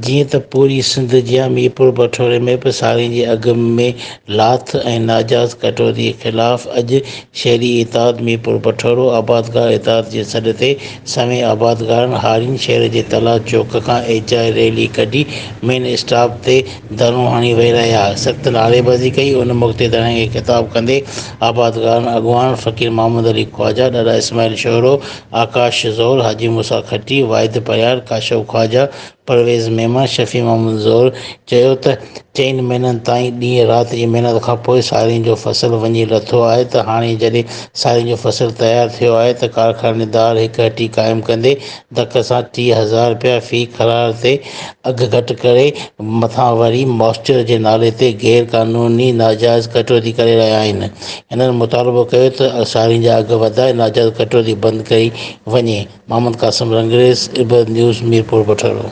جيئن ته پوري سنڌ جيان ميرپور بٺوري ۾ به سارين جي اگهه ۾ لاٿ ۽ ناجائز ڪٽوتي خلاف اڄ شهري اتحاد ميرپور بٺورو آبادگار اتحاد جي سڏ تي سوين آبادگارن هارين شهر جي تلاء چوڪ کان احتجاجي ريلي ڪڍي مين اسٽاپ تي ڌرڻو هڻي ويهي رهيا سخت نعريبازي ڪئي ان موقعي تي ڌرڻي کي خطاب ڪندي آبادگارن اڳواڻ فقير محمد علي خواجه، ڏاڏا اسماعيل شورو، آڪاش زور، حاجي موسيٰ کٽي، واحد پرهياڙ، ڪاشف خواجه، پرويز ميمڻ، شفيع محمد زور چيو ته چئن مهينن تائين ڏينهن رات جي محنت کانپوء سارين جو فصل وڃي لٿو آهي ته هاڻي جڏهن سارين جو فصل تيار ٿيو آهي ته ڪارخانيدار هڪ هٽي قائم ڪندي ڌڪ سان 30,000 رپيا في خرار تي اگهه گهٽ ڪري مٿان وري موسچر جي نالي تي غير قانوني ناجائز ڪٽوتي ڪري رهيا آهن. هنن مطالبو ڪيو ته سارين جا اگهه وڌائي ناجائز ڪٽوتي بند ڪئي وڃي. محمد قاسم رنگريز، عبرت نيوز، ميرپور بٺورو.